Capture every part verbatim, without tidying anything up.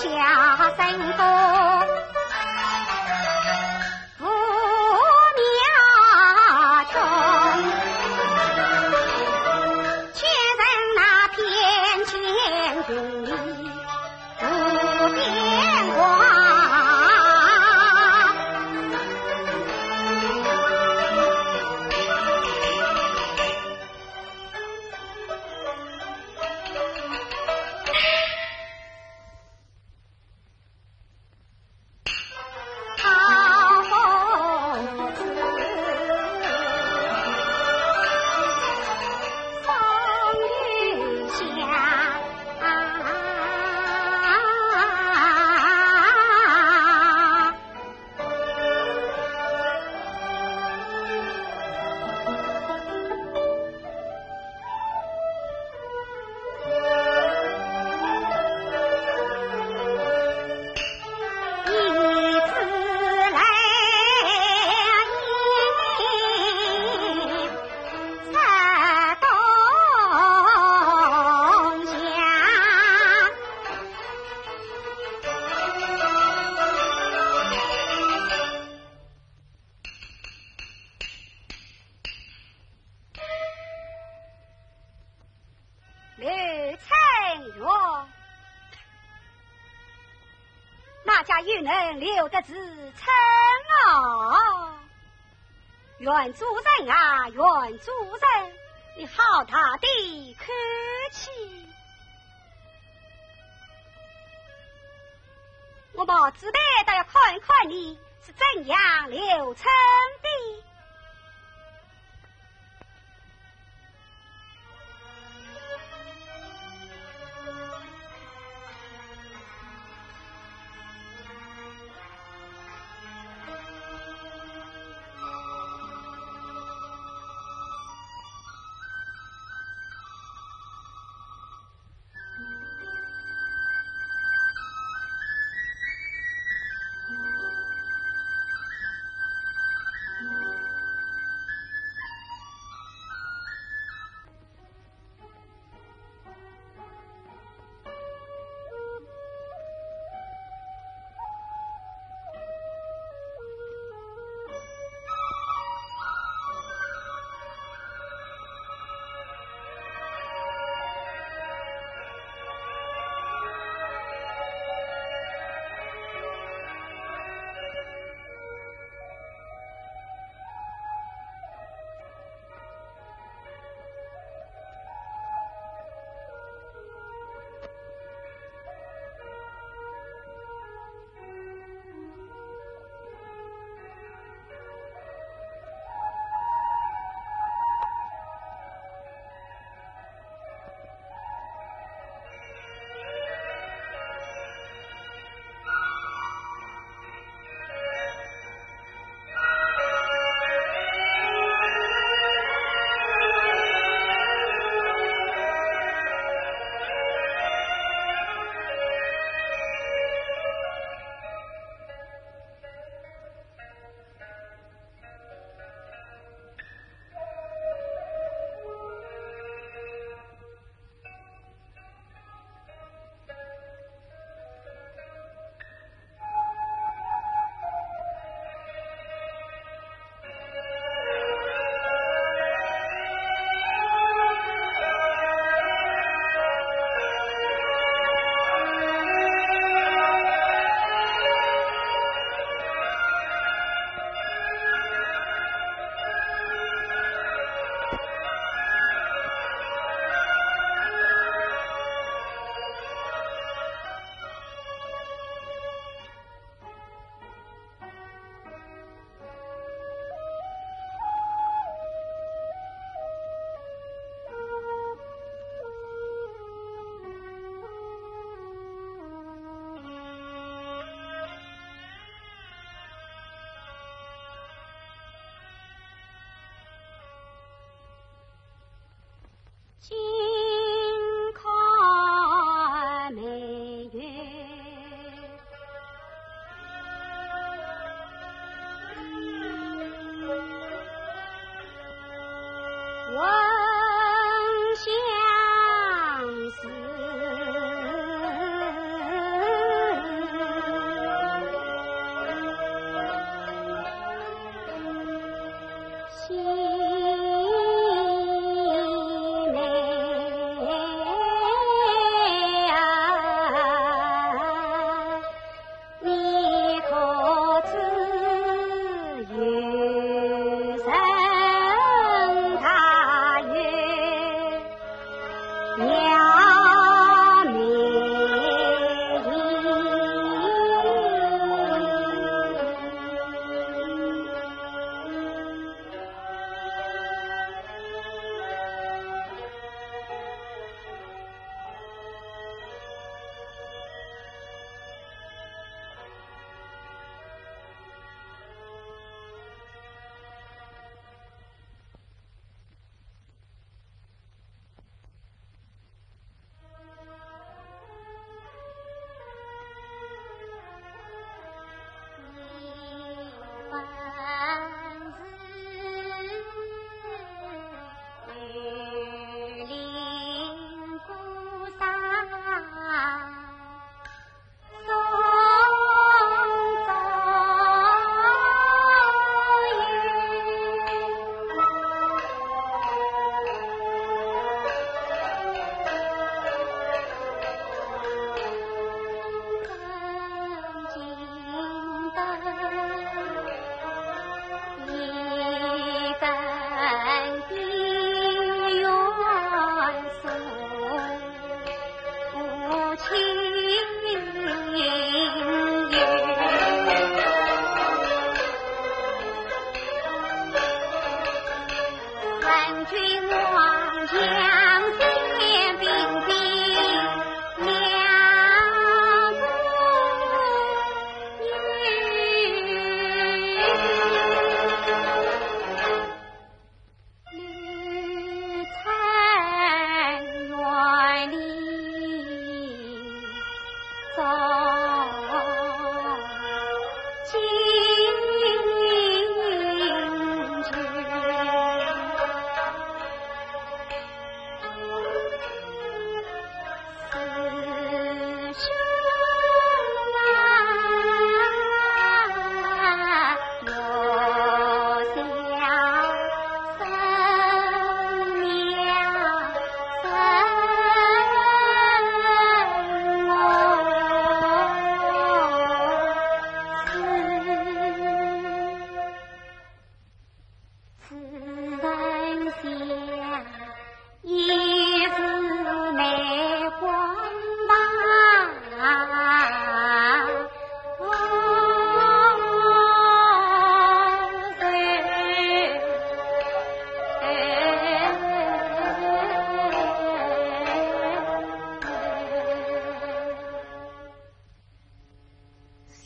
家生多，父苗穷，却人那偏见云里不变卦。刘春元，哪家又能留得住春啊？袁主任啊，袁主任，你好大的口气！我毛主任倒要看一看你是怎样留春的。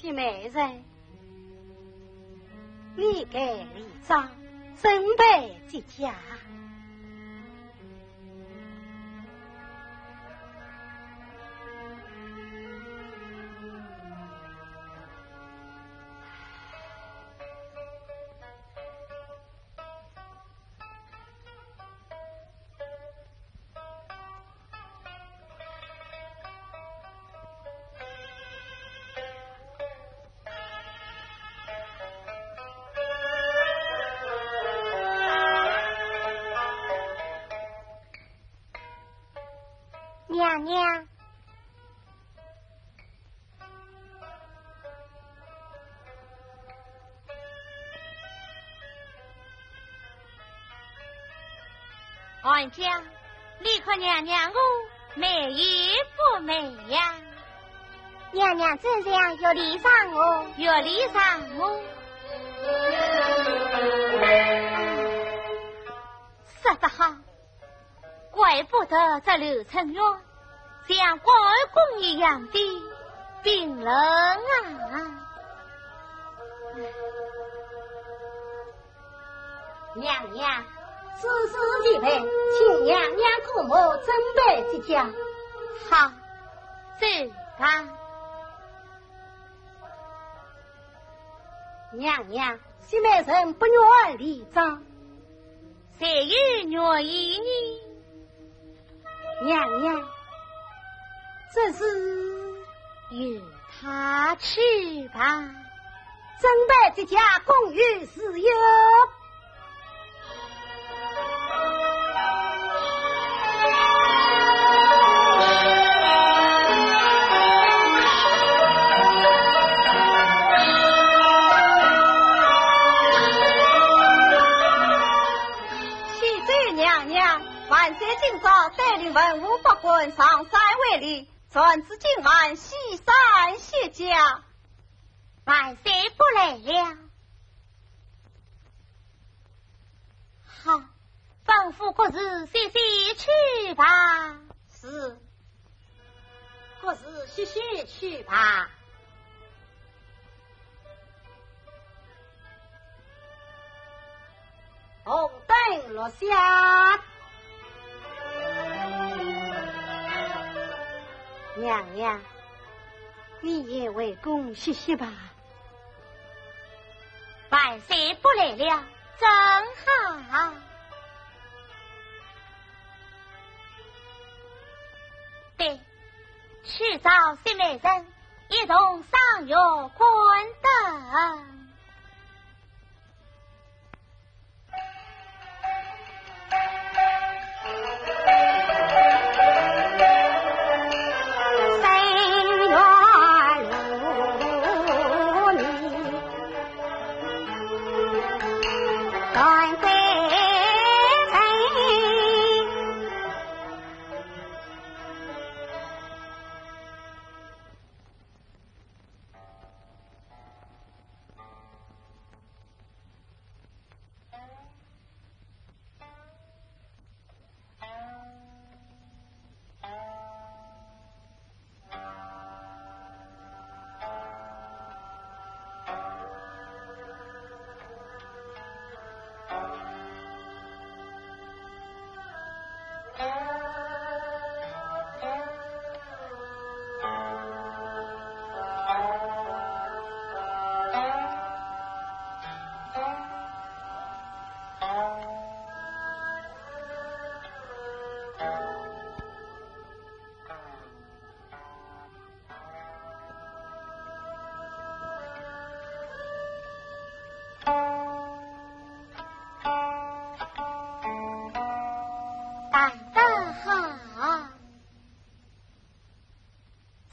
雪美人，你该离妆，准备接驾。娘娘。 韩家，你看娘娘我美也不美呀？娘娘怎样又礼让我？又礼让我？说得好，怪不得这刘春月像关公一样的冰冷啊！ 娘娘，此事已备，请娘娘姑母准备接驾。好，走吧。娘娘，雪美人不愿离妆。谁有愿意呢？ 娘娘，这事由她去吧。准备接驾，公与私有。 启奏娘娘，万岁今朝带领文武百官上山会礼，传旨今晚西山歇驾。万岁不来了。好，吩咐各自歇歇去吧。是。 各自歇歇去吧。红灯落下。娘娘，你也回宫歇歇吧。 万岁不来了，正好。对，去找雪美人，一同赏月观灯。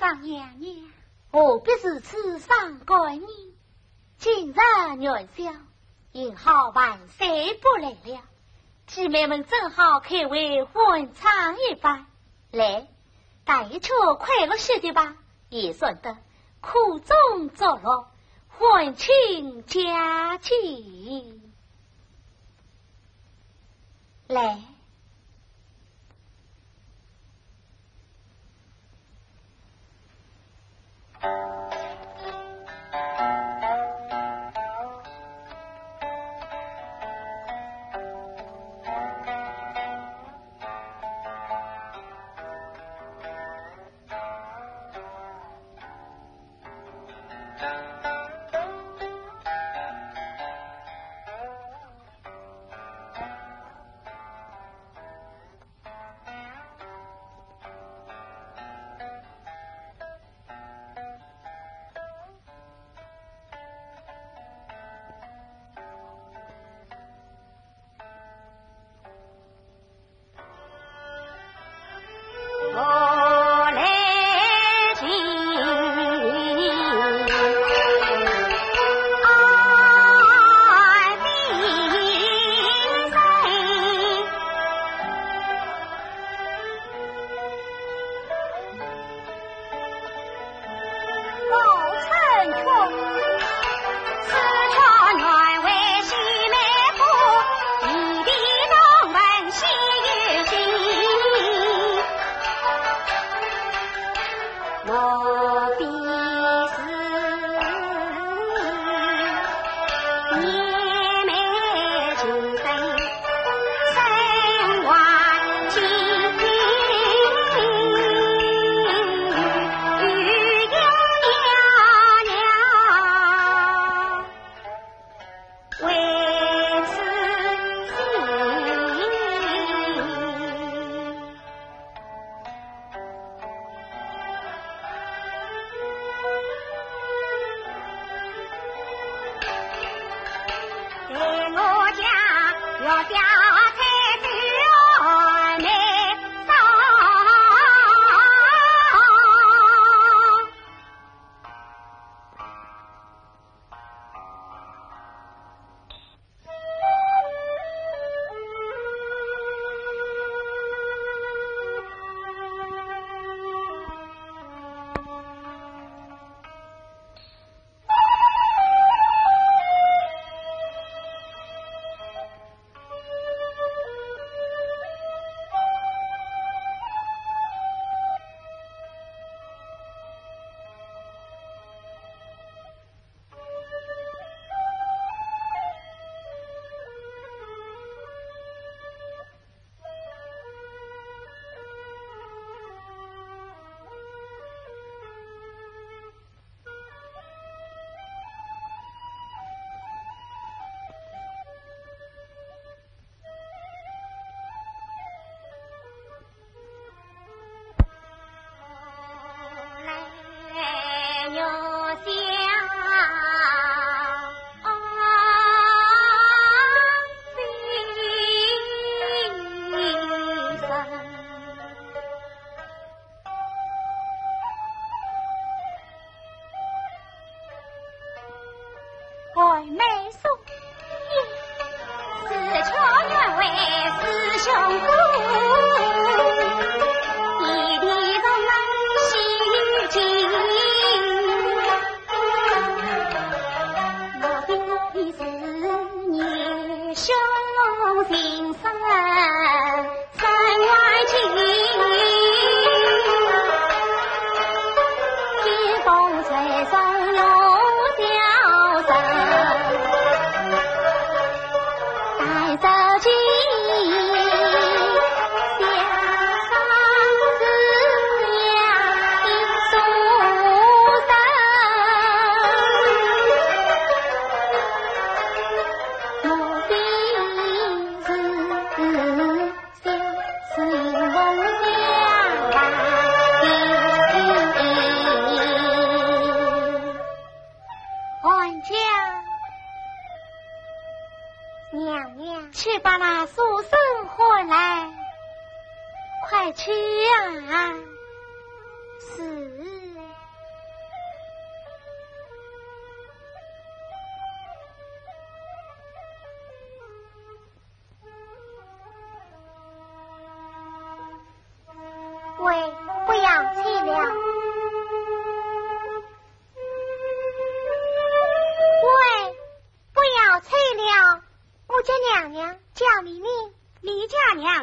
张娘娘，何必如此伤感呢？今日元宵，幸好万岁不来了，姐妹们正好开怀欢唱一番。来，大家快乐些的吧，也算得苦中作乐，欢庆佳节。来。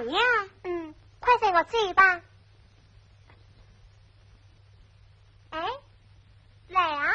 娘。嗯，快随我去吧。哎，来啊。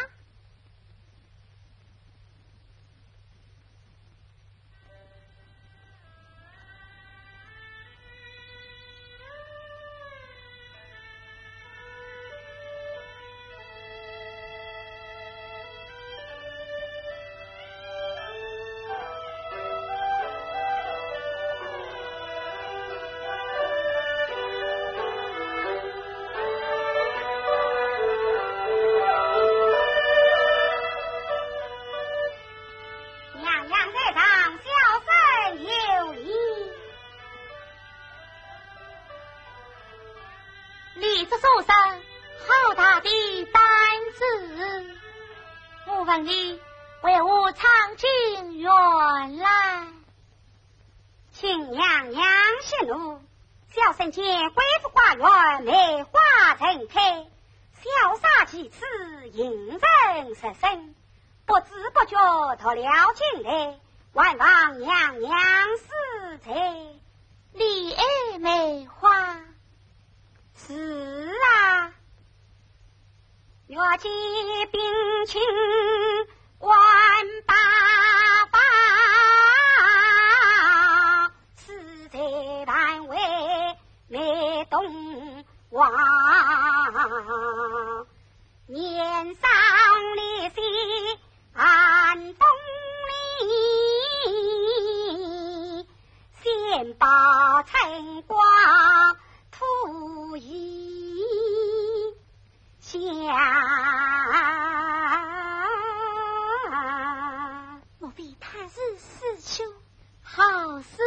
娘娘在上，小生有礼。李子书生，好大的胆子！我问你，为何闯进园来？请娘娘息怒，小生见闺府花园梅花盛开，潇洒其姿，引人入胜。 不知不觉踱了进来，还望娘娘恕罪。你爱梅花？是啊。月季冰清观八宝，自在盘围梅东望。 年少历练寒风里，先把春光吐一下。莫非他是死去？好死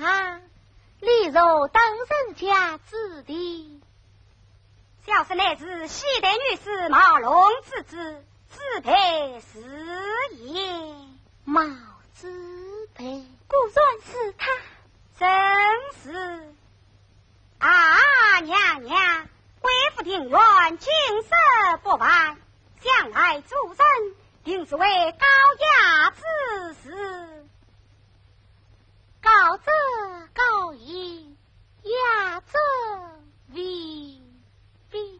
啊！你若当人家子弟， 小生乃是戏台女史，貌龙之姿，自配是也。貌之配，果然是他。正是。啊，娘娘，闺府庭院景色不凡，想来主人定是位高雅之士。高者高也， 雅者未必。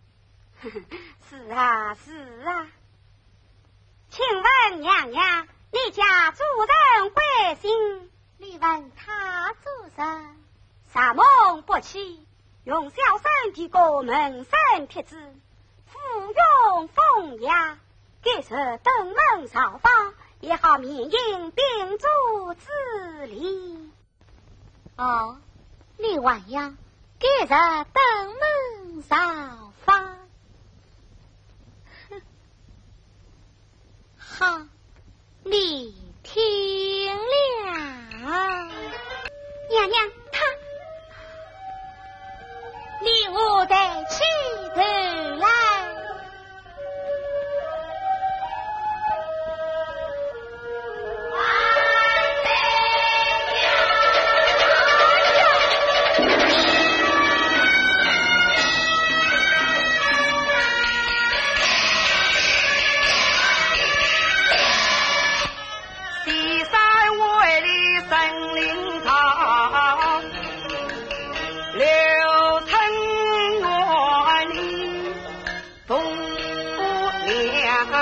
是啊，是啊。请问娘娘，你家主人贵姓？你问他做甚？承蒙不起，容小生提个门生帖子，附庸风雅，改日登门造访，也好免因宾主之礼。 哦，你还要改日登门造访？哼，好，你听了。娘娘，他……你我抬起头来。 西山万里森林长，六村园里东娘娘。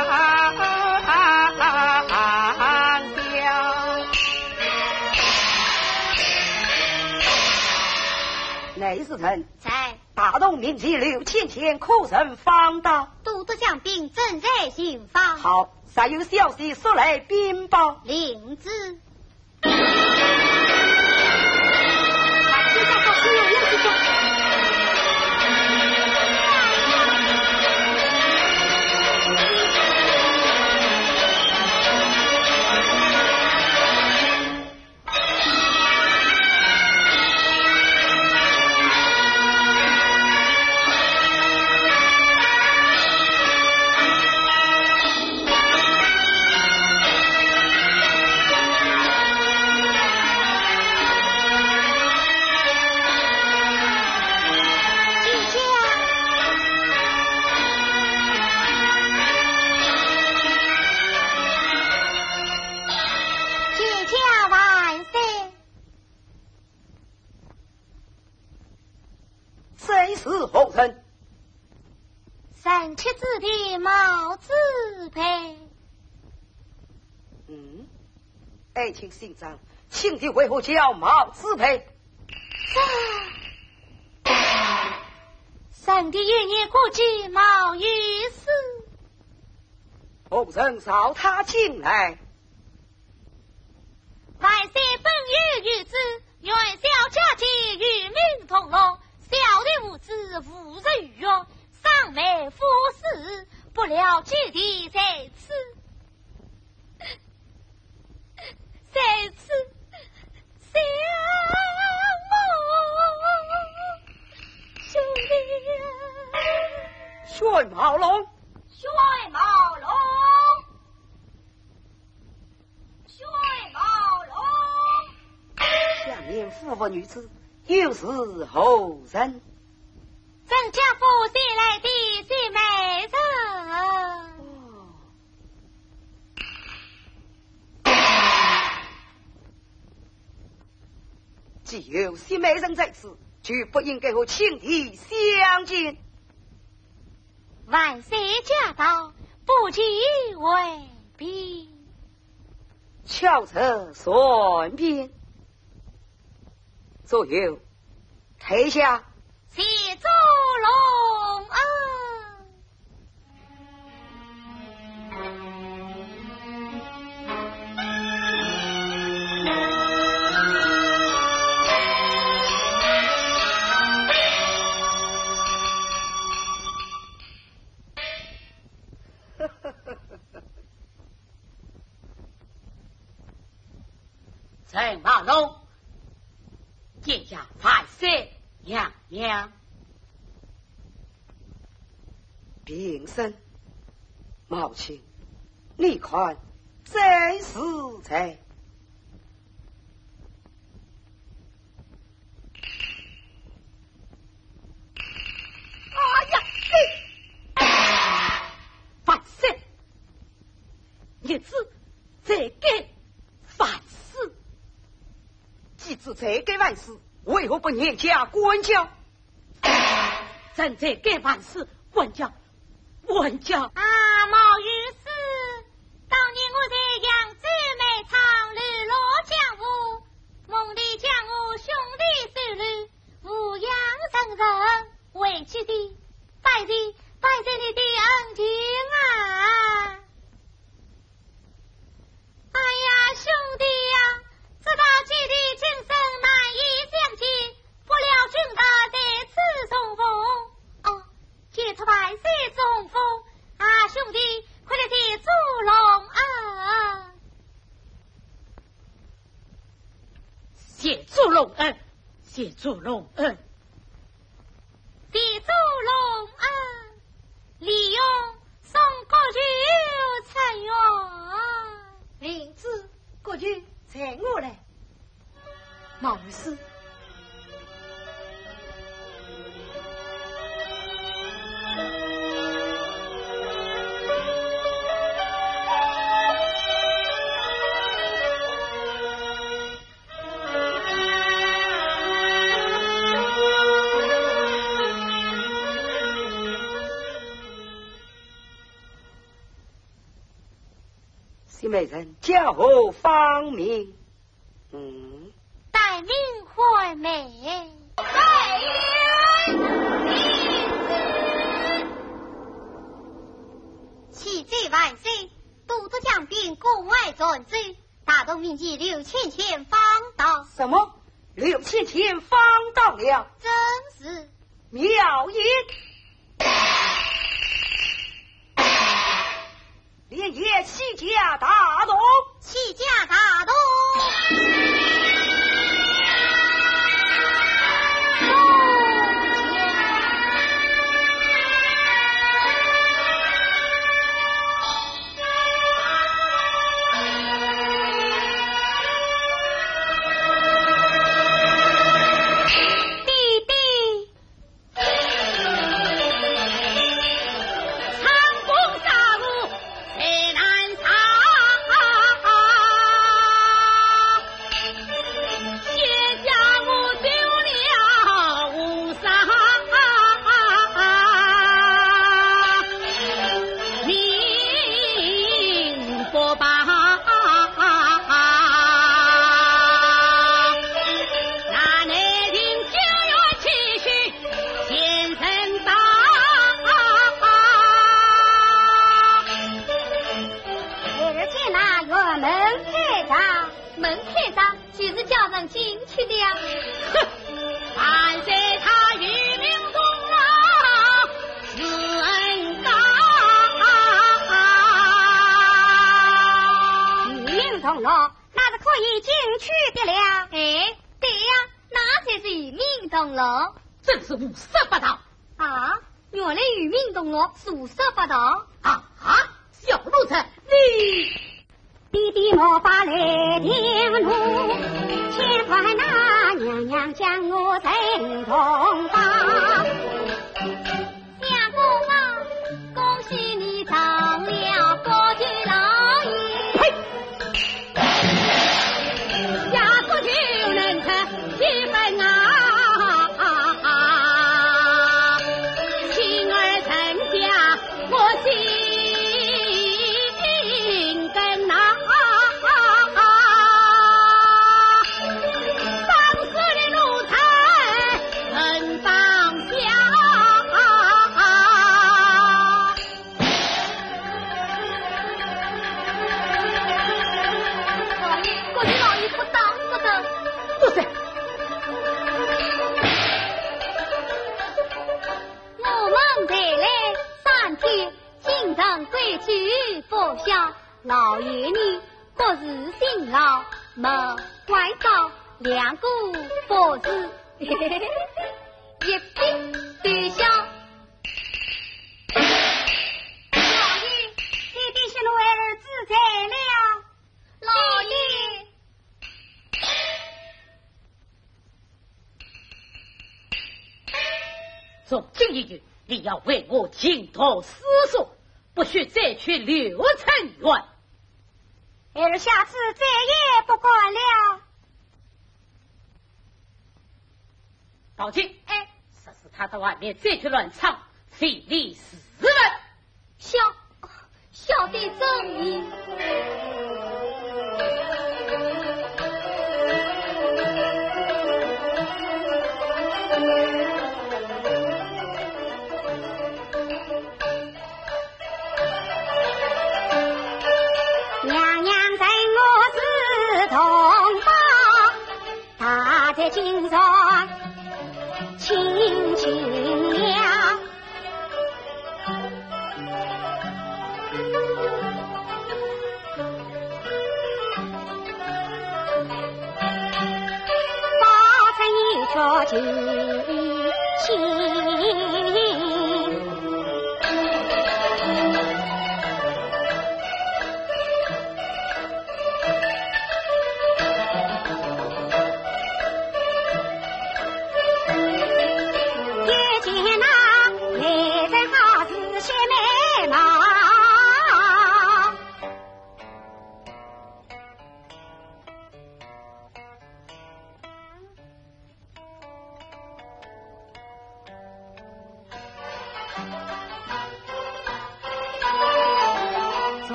乃是臣。在。 大同名妓刘芊芊可曾访到？都督相禀，正在寻访。好，若有消息速来禀报。领旨。的毛子辈。嗯，爱卿姓张，请的为何叫毛子辈？这，臣的幼年过继毛御史。何人召他进来？ 万岁本有御旨，元宵佳节与民同乐，小弟无知无人于愿，伤眉附势，不料奸贼在此，在此相谋。兄弟呀！选毛龙。选毛龙。 选毛龙。下面扶扶女子，又是何人？咱家府前来的谢美人。哦。既有谢美人在此，就不应该和卿弟相见。万岁驾到，不见回避。 巧者算变。左右，退下。谢主隆恩。陈茂龙，见驾万岁娘娘。平身，茂卿，你看这是谁？ 哎呀，你！万岁！逆子，罪该万死！既知罪该万死，为何不严加管教？朕罪该万死，管教，管教！啊，毛御史，当年我在扬州卖唱，流落江湖，梦里将我兄弟收留， 抚养成人，为姐弟，拜谢，拜谢你的恩情啊！哎呀，兄弟呀，知道姐弟今生难以相见，不料君到在此重逢。哦，解脱万岁重逢啊，兄弟，快来谢主隆恩。 谢主隆恩，谢主隆恩。谢主隆恩，李勇送国舅出院。领旨，国舅在我来。毛御史。 谢美人，叫何芳名？嗯。单名惠美。启奏万岁，都督将兵攻外滇州， 大同名妓刘芊芊访到。什么？刘芊芊访到了？正是。妙言！连夜起驾大同。起驾大同。 弟弟。门开着，就是叫人进去的呀。哼，万岁他与民同乐，是恩高。与民同乐，那是可以进去的了。哎，对呀，那才是与民同乐。真是胡说八道。啊，原来与民同乐是胡说八道。啊，小奴才，你 爹爹莫把来停路，千万那娘娘将我认同吧。相公啊，恭喜你当了国舅老爷。呸！下国舅能成几分啊？幸而成家 我心梗呐，放肆的奴才很当下。老爷，国舅老爷不打不得。不是。我们才来三天， 京城规矩不小，老爷你各自辛劳，莫怪到两个不是，一笔勾销。老爷，爹爹喜怒儿子在了。老爷。 从今以后，你要为我勤读诗书，不许再去刘承元。儿下次再也不敢了。宝琴，哎，说是他到外面再去乱唱，非礼是人。 小，小的遵命。娘娘待我如同宝，她在京城清清了。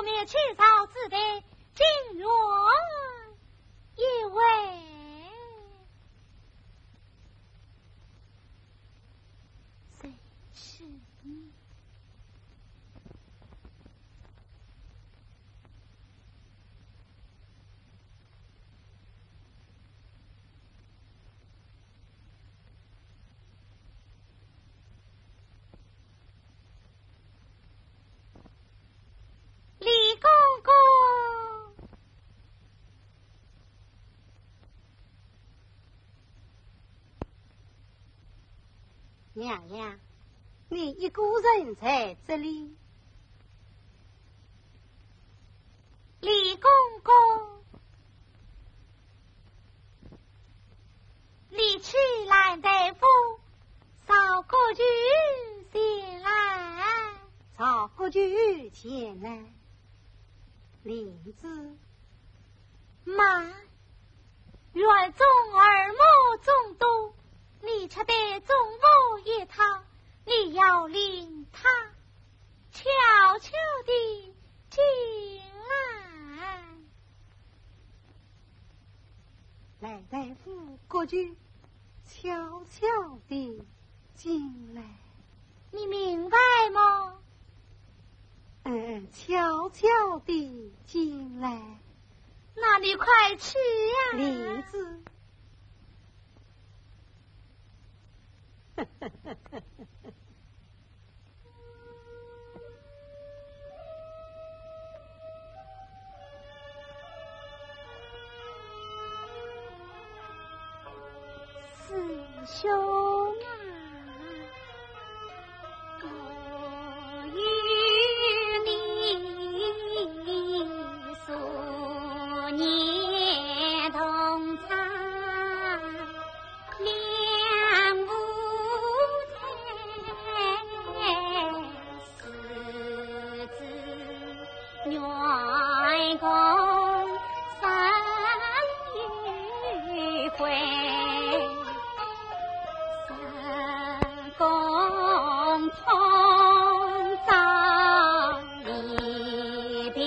面去朝子的金元一位。谁是你？ 李公公。娘娘，你一个人在这里？李公公。 你去兰台府，召郭舅前来。召郭舅前来。灵芝。慢，园中耳目众多，你且待众妇一趟，你要领她 悄悄地进来。兰台府郭舅，悄悄地进来。你明白吗？嗯，悄悄地进来。那你快去呀。灵芝。 师兄啊，我与你素年同窗， 两无猜，是知愿共生与悔，生共同遭离别。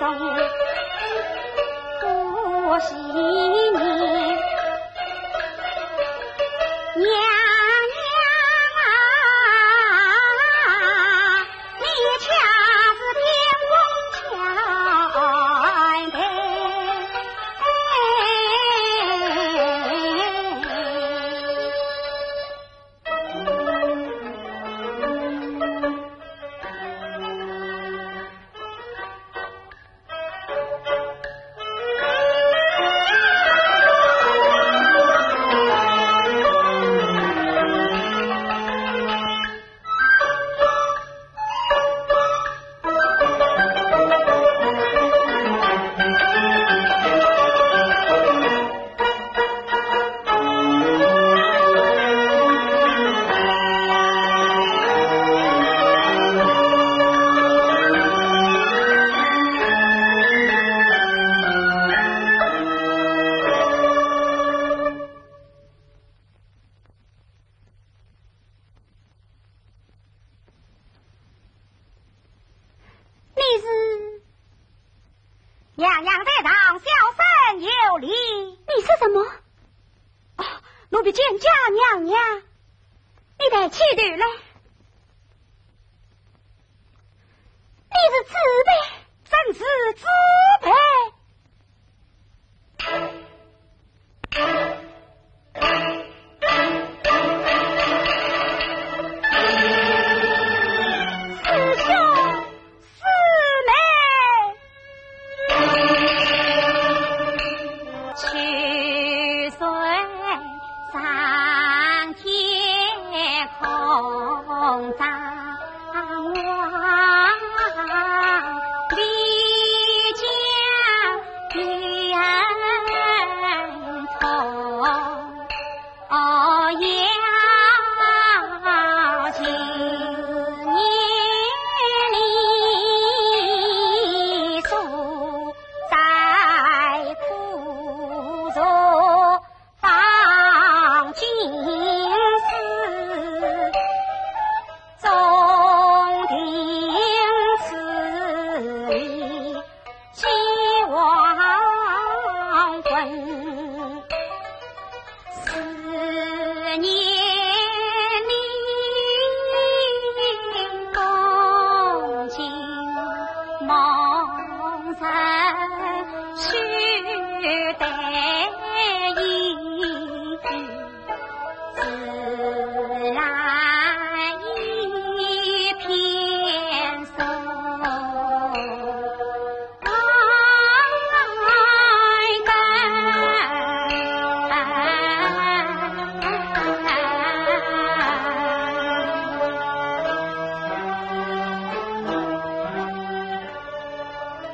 我是你娘娘啊，你恰是天公降罪。你是？娘娘在上，小生有礼。你说什么？哦，奴婢见驾娘娘。你抬起头来。你是紫薇？正是紫薇。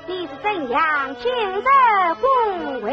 你是怎样进入宫闱？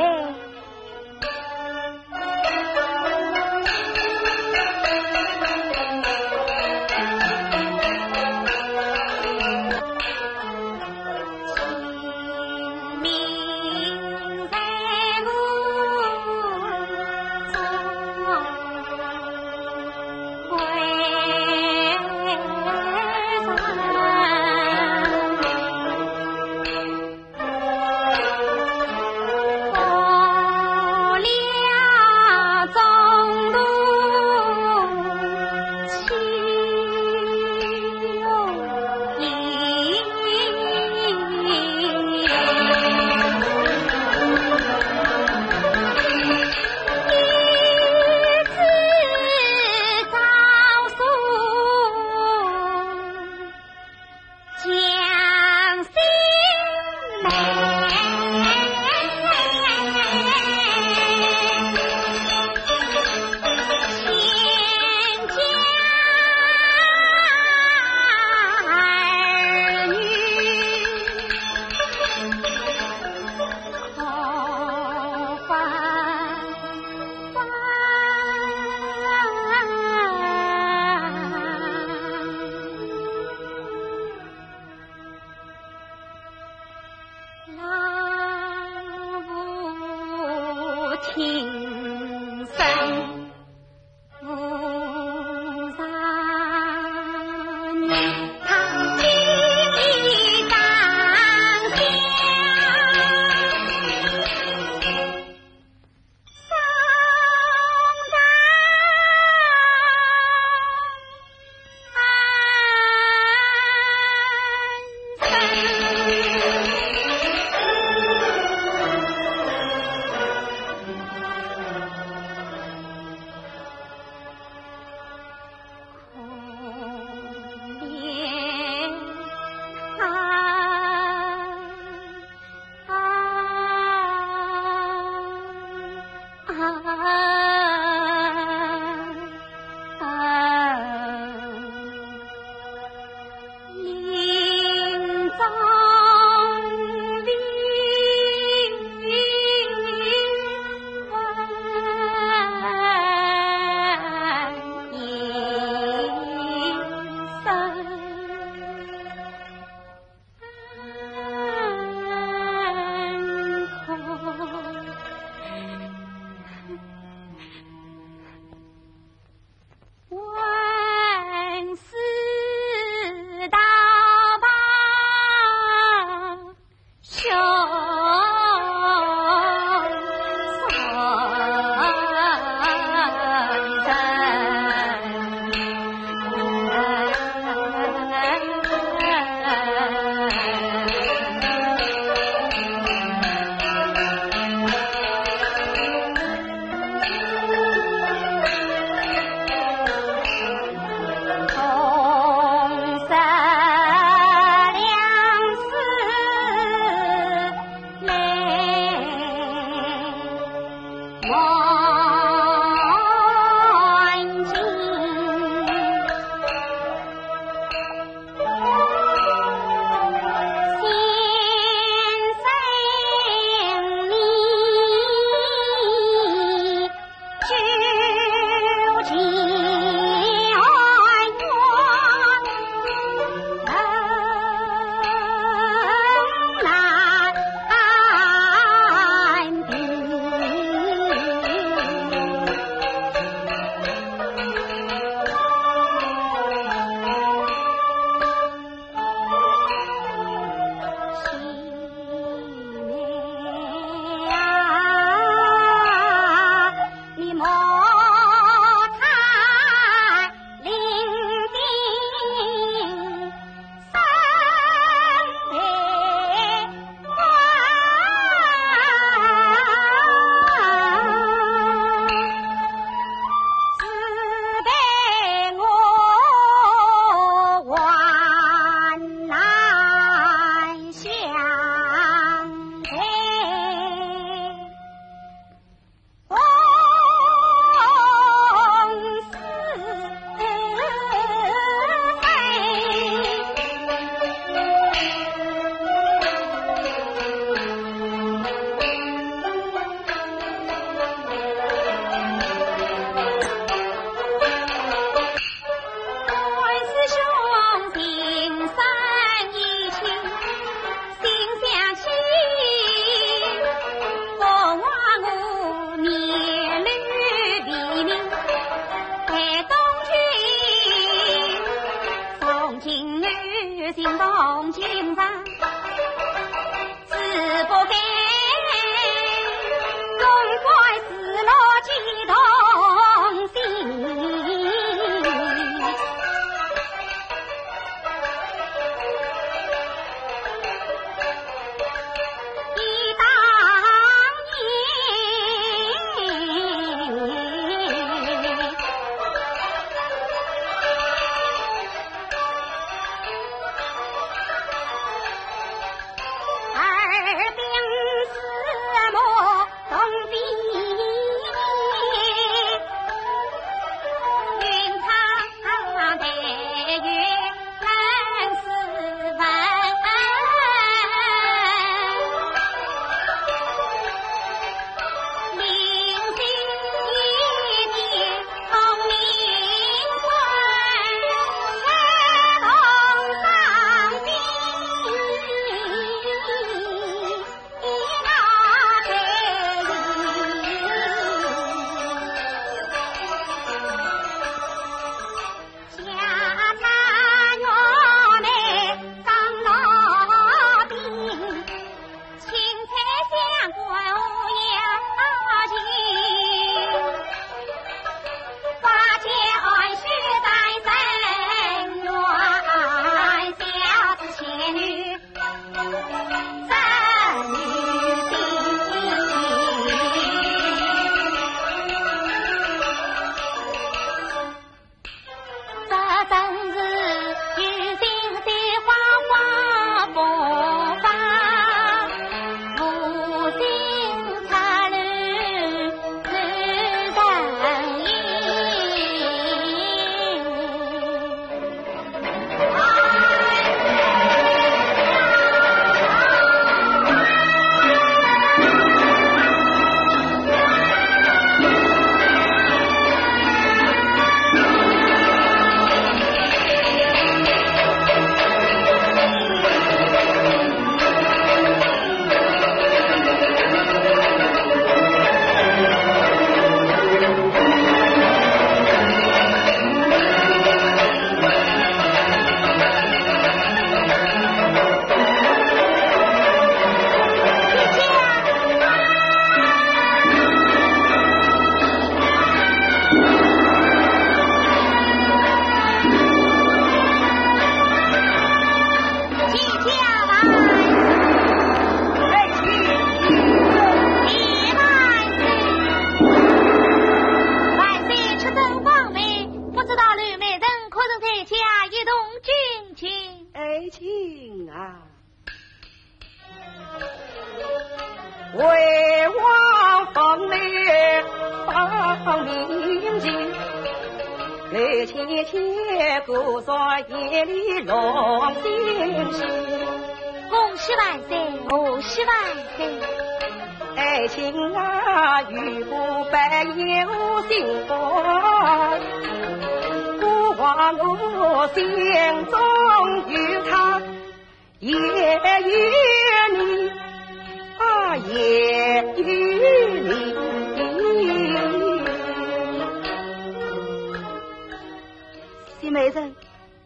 万岁出征方面，不知道刘美人可曾在家一同进京？爱卿啊！恭喜万岁，恭喜万岁！啊，也有你。谢美人，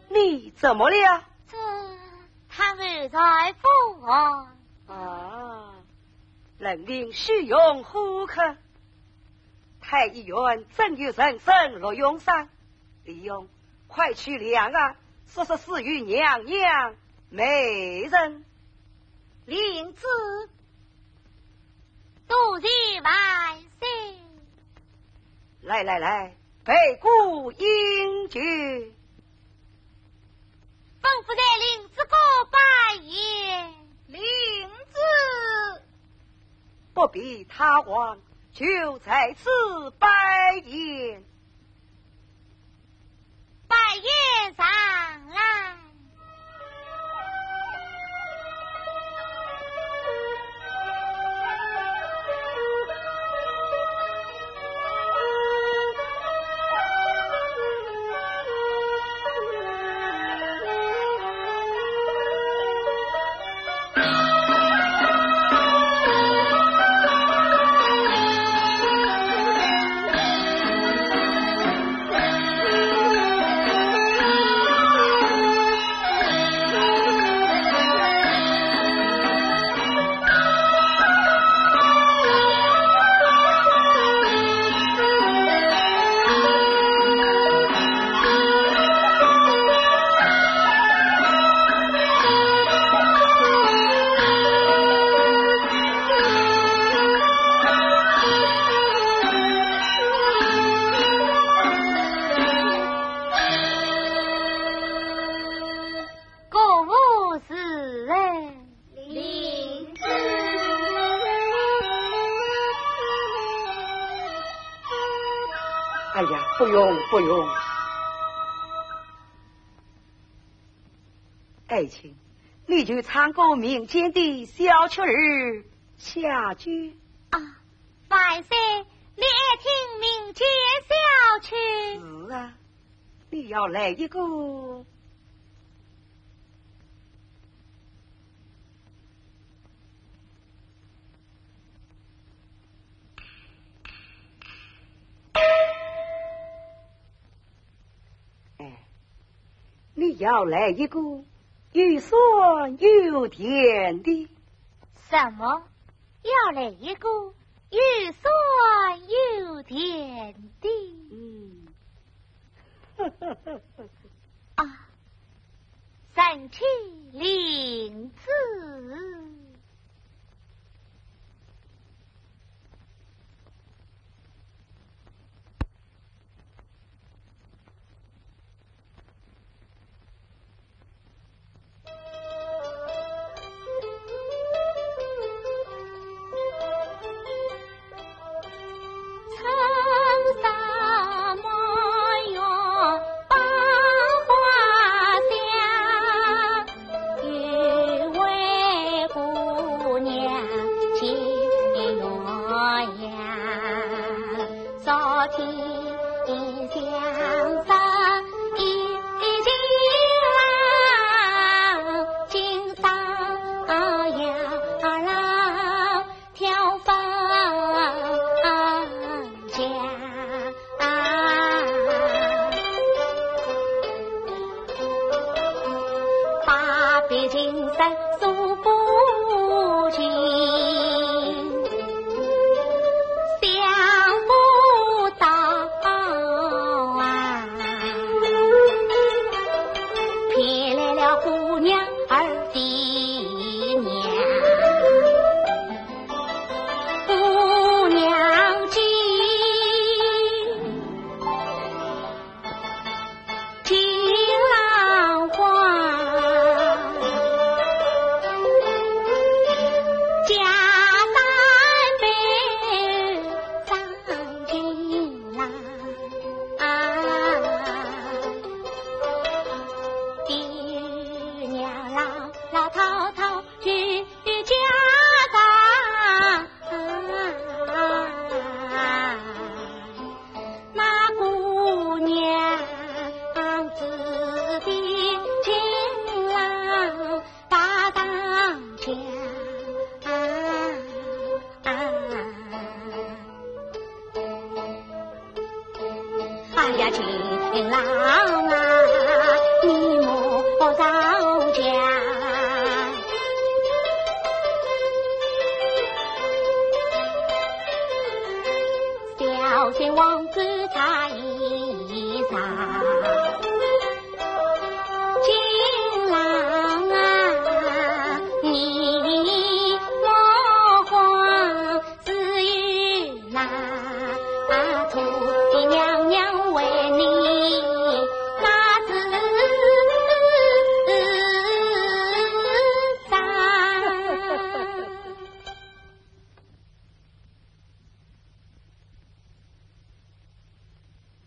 你怎么了？这，他儿在府外。啊，冷云虚荣虎口，太医院正有人参鹿茸散，李勇，快去两岸，速速赐与娘娘、美人。领旨。多谢万岁。来来来，备鼓饮酒。吩咐在林子高摆宴。领旨。不必他往，就在此摆宴。摆宴上来。呀，不用，不用。爱卿，你就唱个民间的小曲儿下酒。啊，万岁，你爱听民间小曲？是啊，你要来一个。 哎，你要来一个有酸有甜的。什么？要来一个有酸有甜的？嗯。啊，臣妾领旨。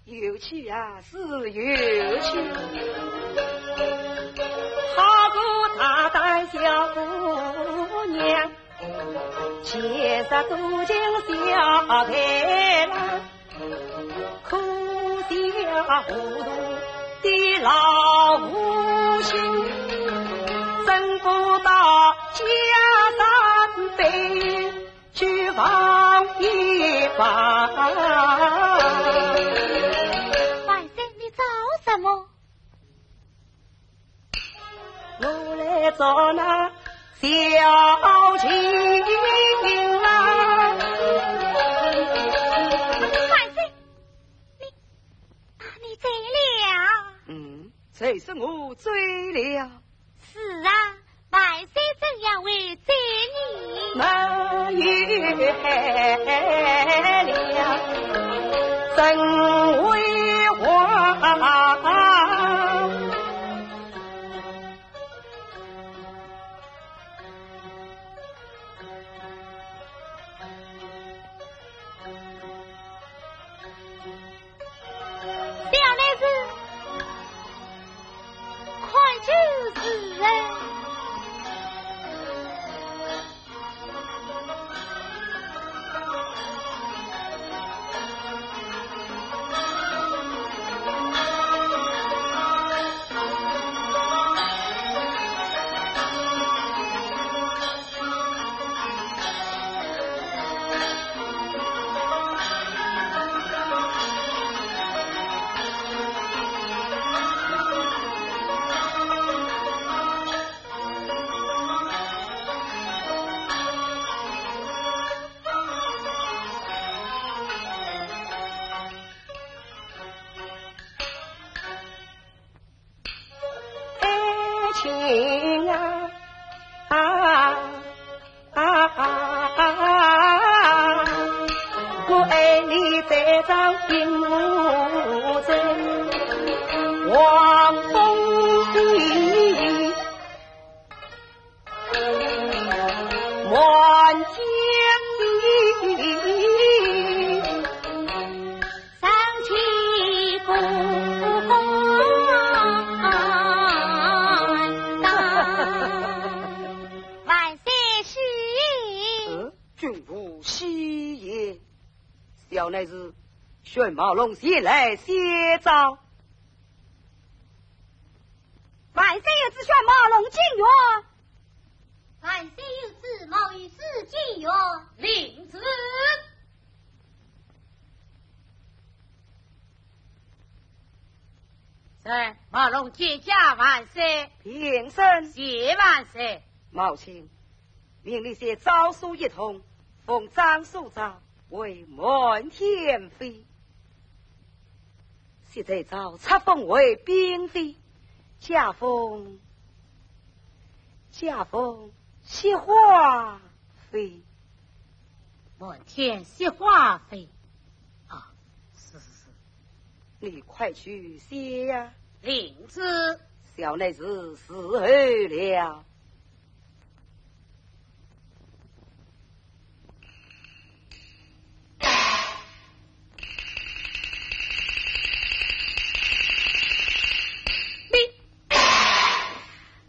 有趣啊，是有趣。好个大胆小姑娘，见识多情小白狼，可笑糊涂的老狐狸，真不到家三杯 去望一望。万岁，你找什么？我来找那小青啊。万岁，你，你醉了？嗯，谁说我醉了？ 是啊，万岁怎样会醉呢？没有害了，怎会话？哎。爱情啊，啊，啊，啊，啊，我爱你在这屏幕中，望风起，满天飞。 上去不敢当。万岁喜迎。嗯，君无喜迎。小内侍，宣茅龙前来谢招。万岁有旨，宣茅龙进院。万岁有旨，毛御史进院。领旨。 臣，茅龙见驾万岁。平身。谢万岁。毛卿，命你写诏书一通，封张素昭为满天飞。现在诏册封为嫔妃，加封，加封雪花妃。满天雪花妃。啊，是，是，是。 你快去写呀。领旨。小内侍伺候了。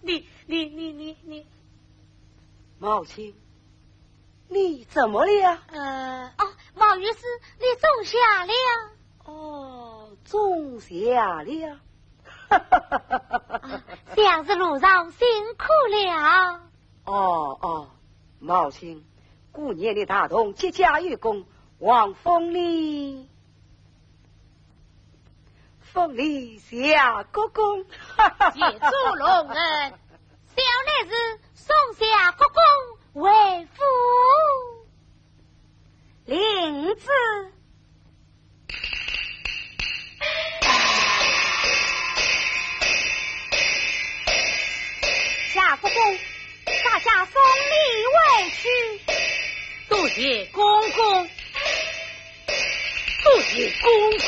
你，你，你，你，你，你。毛卿， 你怎么了？呃，哦，毛御史，你中邪了。哦，中邪了。啊，想是路上辛苦了。哦，哦，毛卿，顾念你大同接驾有功，王封你 封你谢国公。谢主隆恩。小内侍送谢国公回府。领旨。谢国公，大家送你回去。多谢公公。 多谢公公。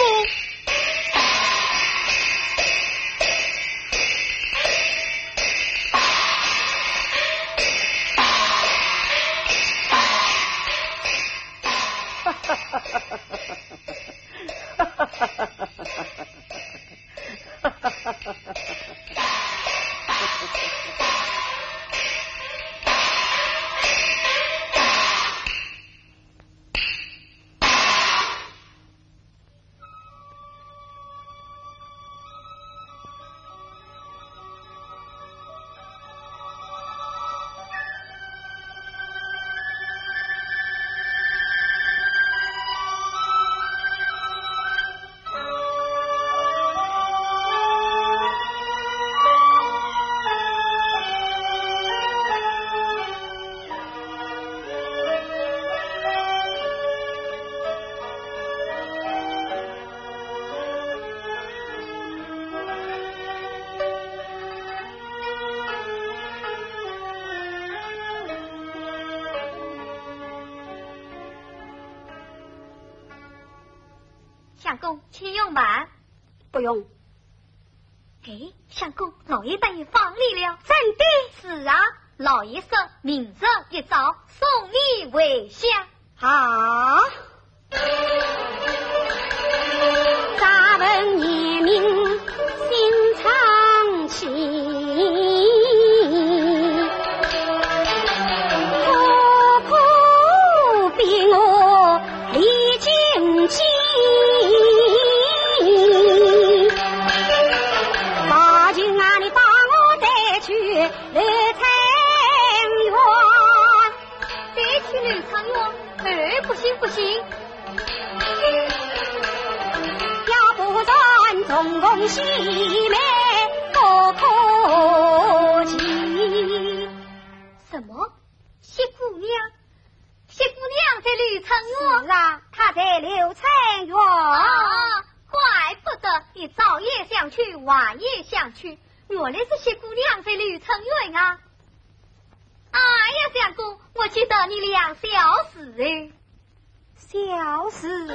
相公，请用饭。不用。哎，相公，老爷答应放你了。真的？是啊，老爷说明日一早送你回乡。啊？去柳成园。再去柳成园？哎，不行，不行。要不然重逢西面不可期。什么？ 谢姑娘？谢姑娘在柳成园？是啊，她在柳成园。啊，怪不得你早也想去，晚也想去，原来是谢姑娘在柳成园啊。哎呀，相公，我去等你两小时哎。 小时候。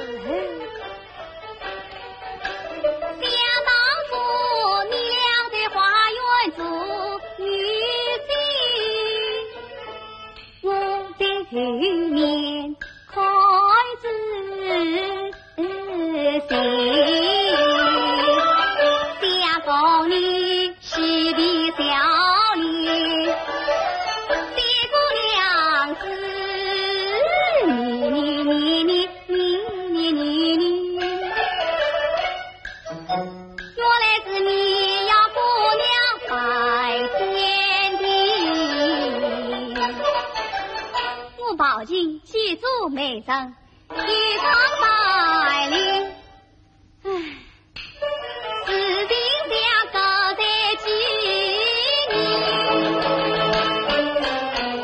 想当初，你俩在花园做游戏，我在后面看仔细。想当年 嬉皮笑脸，谢姑娘子，你你你你你你你你，原来是你呀，姑娘拜天地。我抱琴几座美人，一唱百灵。 唉，事情两个在几年。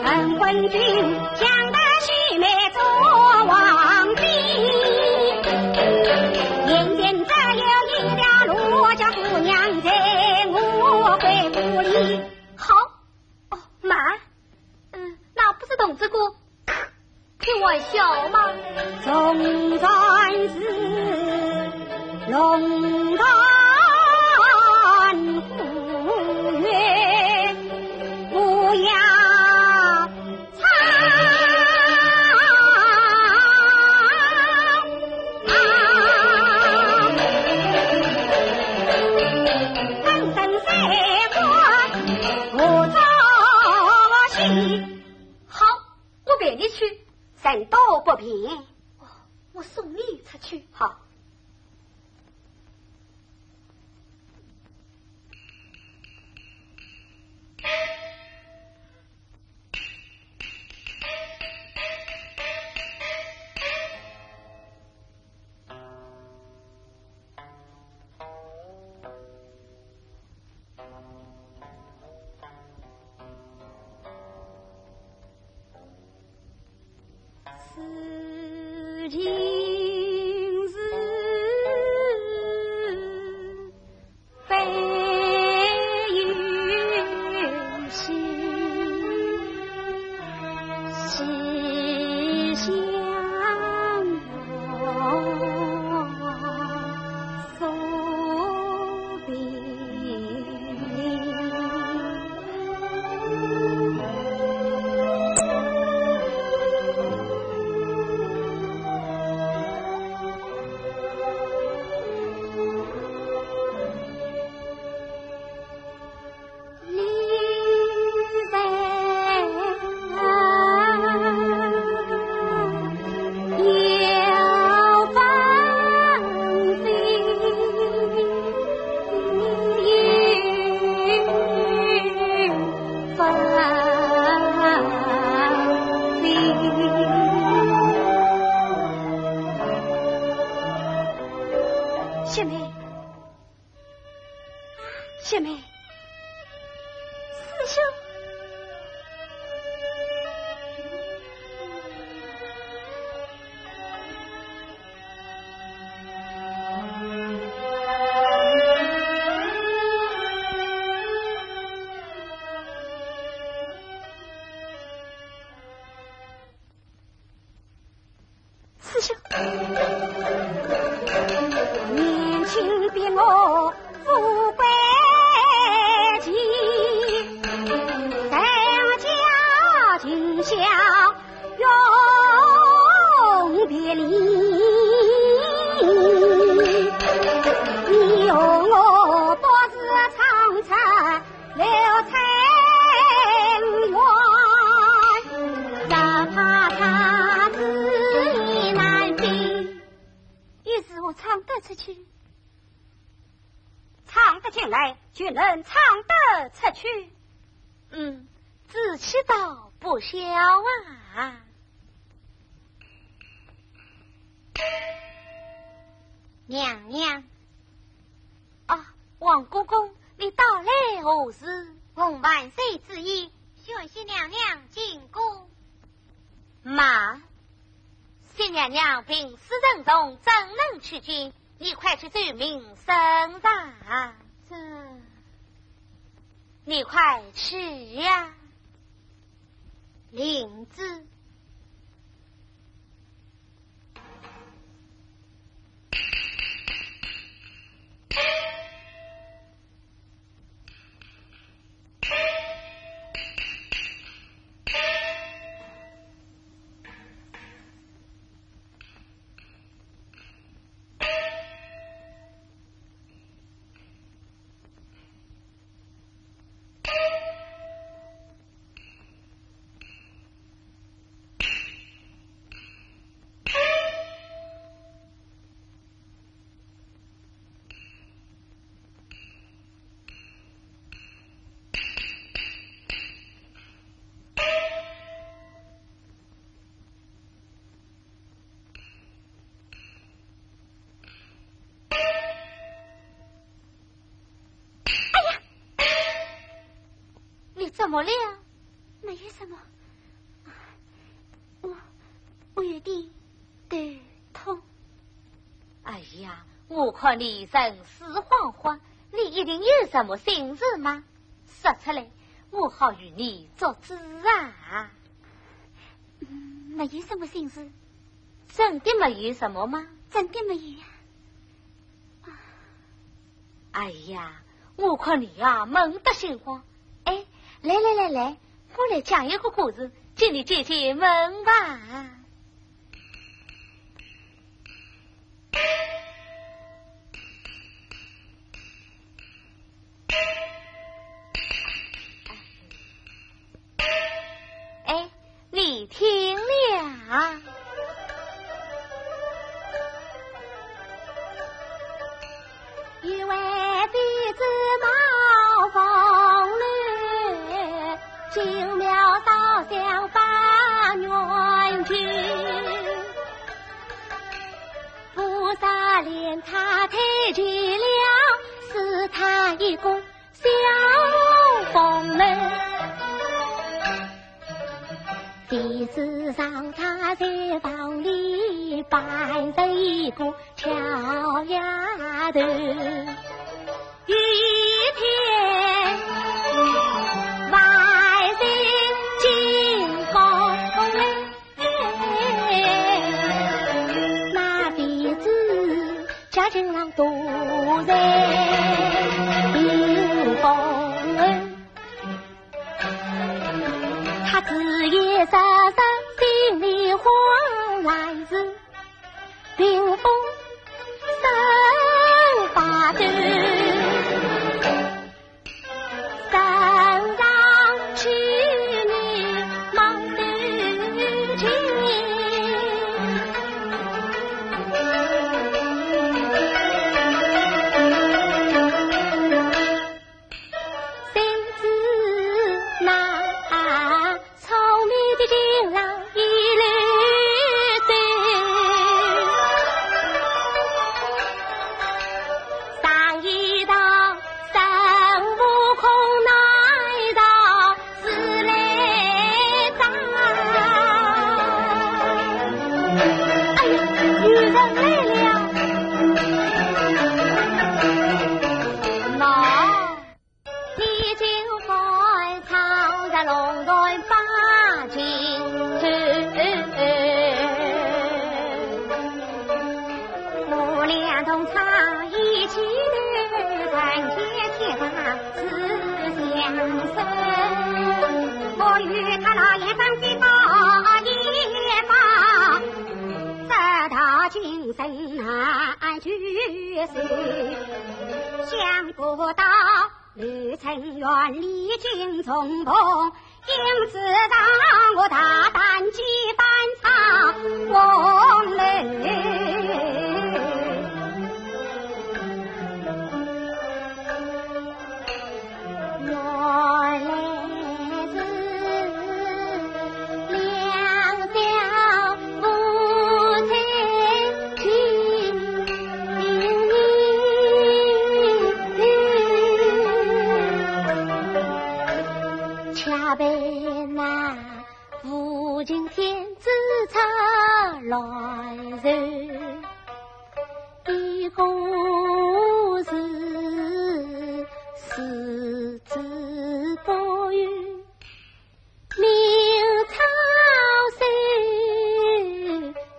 陈昏君想得须眉做皇帝，眼前只有一条路，叫姑娘在我闺府里。好，哦，慢，嗯，那不是动这个 开玩笑吗？纵然是龙潭虎穴，不要唱。等等三关，我做戏。好， 我陪你去。人多不便。哦，我送你出去。好。 此情是非游戏，是相逢所别离。 小妹， 小妹，师兄。 师兄。年轻比我富贵气，但家境小，永别离。你和我不是长城 刘春元，只怕他自意难平。于是我唱得出去，唱得进来，就能唱得出去。嗯，志气倒不小啊。娘娘。啊，王公公，你到来何事？奉万岁旨意，宣宣娘娘进宫。慢，宣娘娘病势沉重，怎能去见？你快去奏明圣上。这……你快去呀。领旨。哎呀，你怎么了？没有什么，我，我有点头痛。哎呀，我看你神思恍惚，你一定有什么心事吗？说出来，我好与你做主啊。嗯，没有什么心事。真的没有什么吗？真的没有呀。哎呀，我看你呀，闷得心慌。哎，来来来来，我来讲一个故事，给你解解闷吧。哎，你听了。一位妃子冒风流，进庙烧香拜元君。菩萨怜她太寂了，赐她一个 小房门。第四上他在房里扮成一个巧丫头，一天外头进宫来。 那妃子家境浪多人有风，她只一时心里慌乱时，屏风生发抖。 山上去你忙得去。谁知那 聪明的情郎一路走，上一道孙悟空，那一道自来早。哎呀，有人来了。喏。 你就该唱着龙船把情歌。我俩同唱一起的，团结铁打是相守。我与他那一番的告一告，直到今生难聚首。想不到 旅程远离金钟棚，因此让我大胆几番唱红楼。原来下辈那父亲天子出来时，一个字，字字不语，明朝是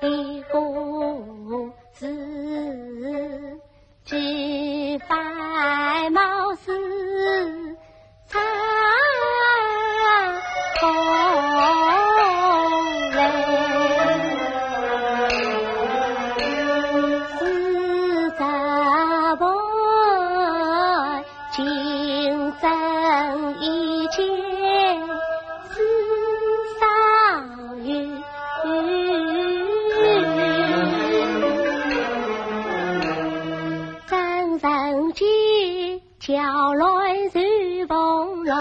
一个字。 几番貌似差不多，是这般情深意切，至少有 张三姐叫来随风浪。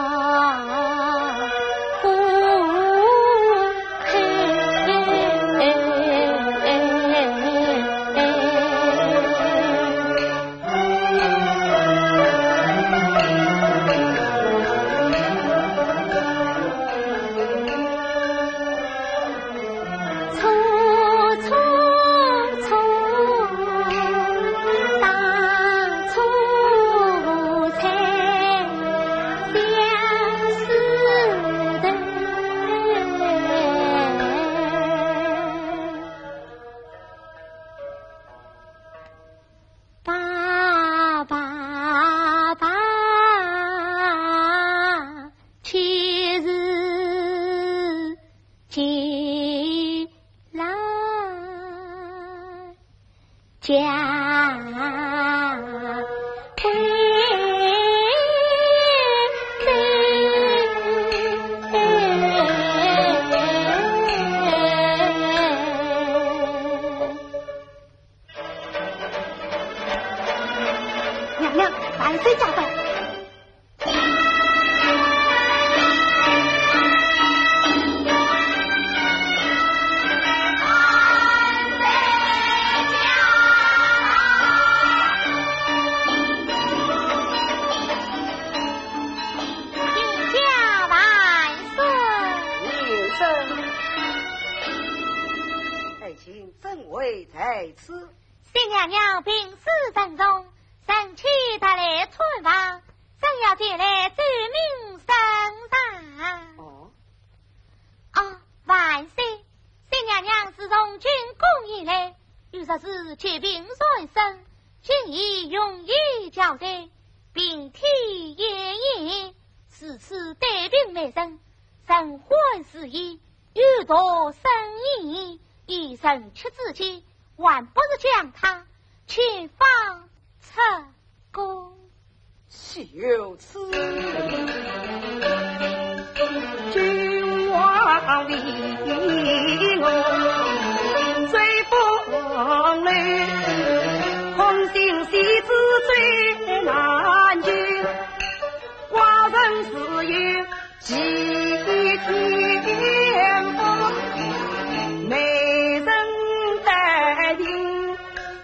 爸爸爸，七十 起来讲。娘娘，万岁驾到！ 请讲万岁。请。 怎会在此？新娘娘病势沉重，臣妾特来探望，正要前来奏明圣上。哦。哦，万岁，新娘娘自从进宫以来，有日子疾病缠身，今已容易交代，病体延延，如此单病未成， 人欢时已，有道生意，以人去之间，还不如将他遣返出宫。岂有此理！君王命我追风流，空行西子追南君，寡人自有 齐天府，美人带领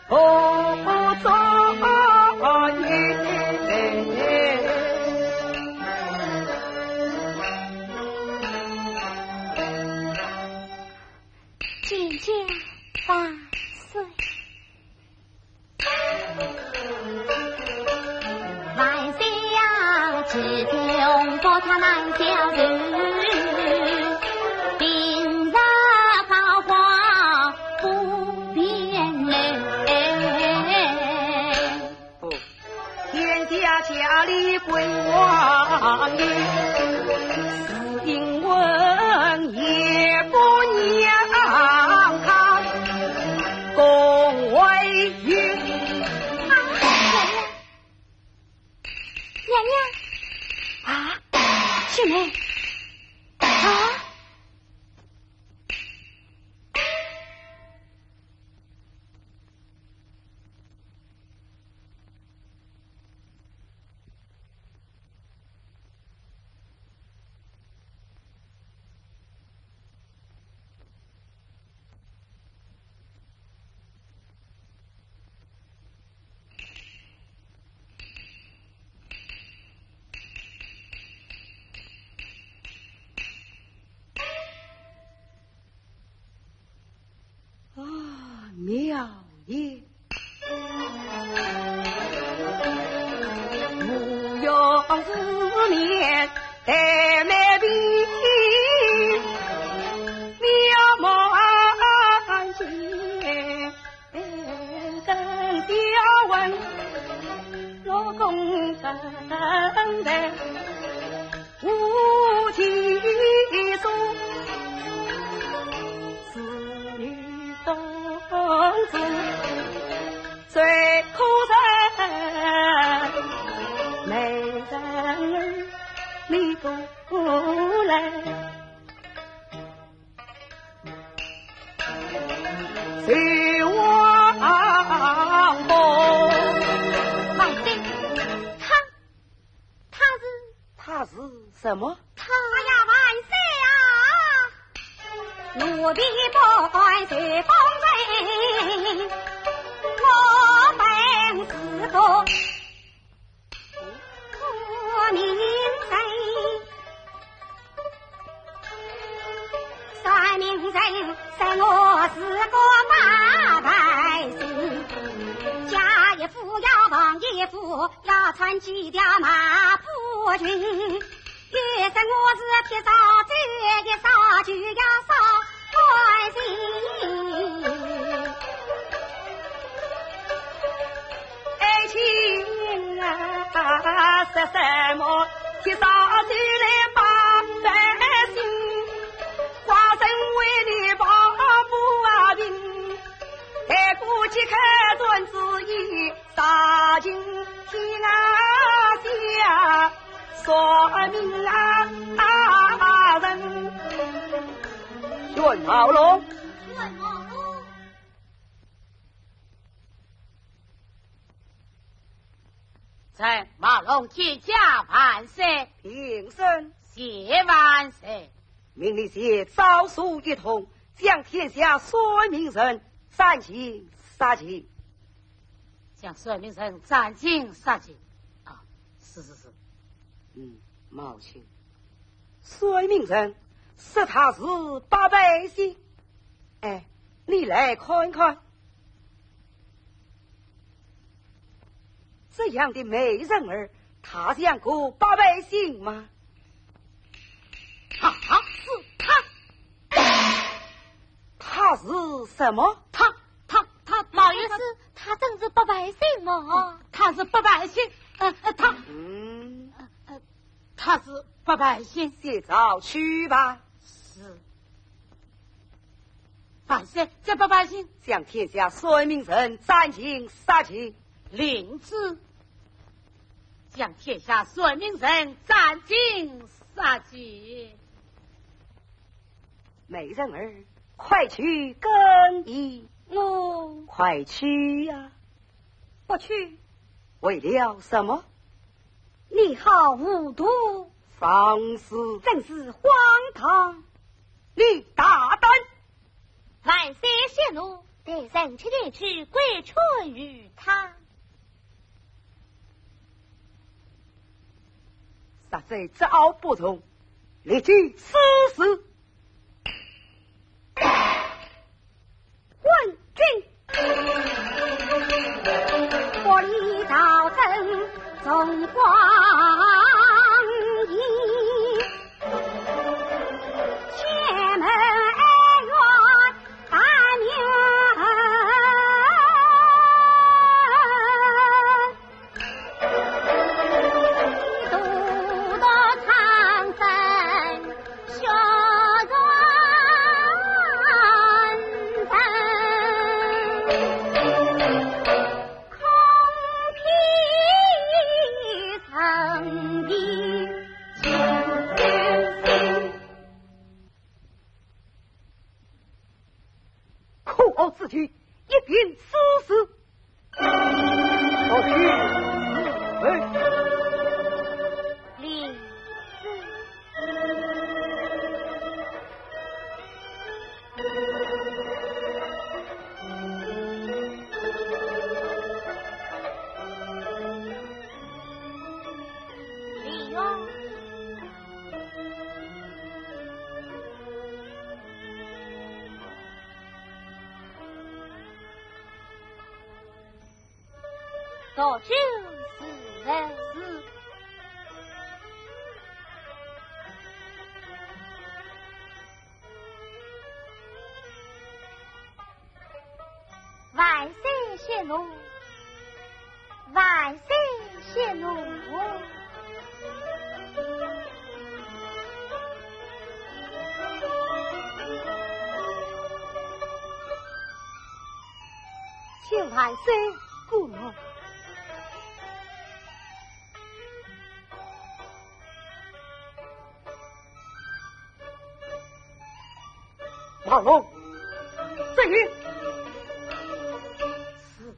何足言。见驾万岁。 万岁呀，启禀国太难消受，平日高皇不便来。哦，天下佳丽归王爷， 因为也不让他恭维于。啊，娘娘！娘娘！啊，雪梅！啊！耀眼。 王妃，她，她是，她是什么？她。哎呀，万岁啊！奴婢不敢随风吹，我本是个 我名人，算命人说我是个八百姓，嫁一夫要房一夫，要穿几条马步裙。 一生我是铁烧酒，一烧酒要烧干心。爱卿啊，说什么铁烧酒来把百姓，花生为你抱不平，待过即刻传旨意， 杀进天下，算命人。选茅龙。选茅龙。臣，茅龙见驾万岁。平身。谢万岁。命你写诏书一通，将天下算命人斩尽杀绝。 将算命人斩尽杀绝。啊，是，是，是。嗯，毛卿，算命人说他是八百姓。哎，你来看看，这样的美人儿，她像个八百姓吗？她是，她，她是什么？她，她，她，毛御史， 她真是八百姓吗？哦，她是八百姓，呃，呃，她，嗯。呃，呃，她是八百姓。写诏去吧。是。万岁，这八百姓。将天下算命人斩尽杀绝。领旨。将天下算命人斩尽杀绝。 美人儿，快去更衣。我，快去呀。不去。为了什么？你好糊涂。放肆。真是荒唐。你大胆。万岁息怒，待臣去，前去规劝于她。 实在招不中，立即处死。昏君！国里朝政重光阴，千门哀怨 可恶之举，一并处死。不许！哎。领旨。李渊。就是了。是。万岁息怒，万岁息怒。请万岁过目。 马龙，这里。是。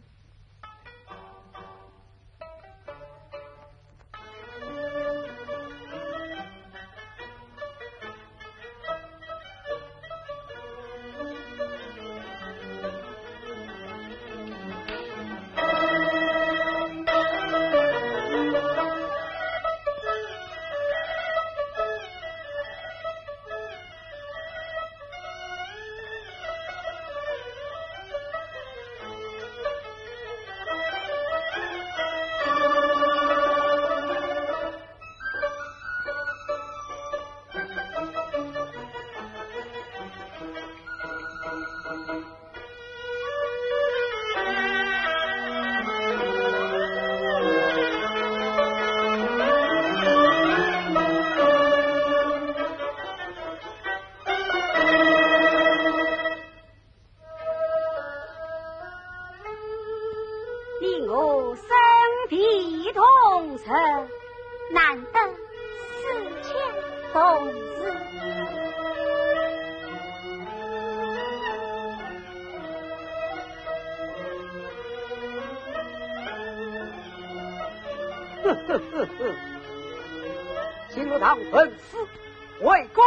你我生平同日，难得思卿同时。呵呵呵呵，请我唐文思回宫。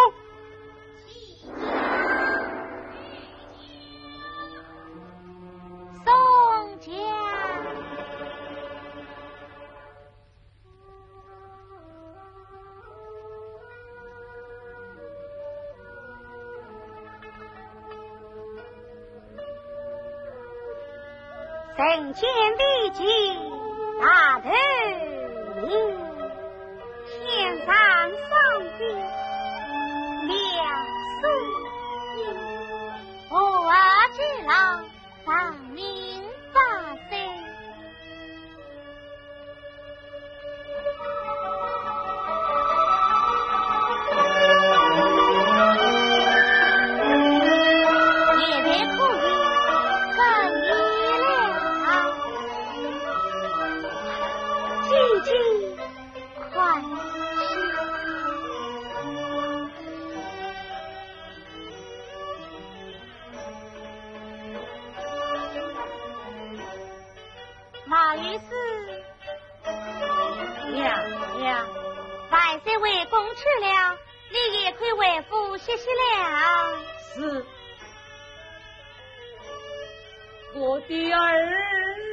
宋江。人间的情，大头明。 天上双飞两双飞，和儿之老，长命百岁。现在可以更衣了。姐姐， 快去。毛御史。呀呀。万岁回宫去了，你也可以回府歇息了。是。我的儿。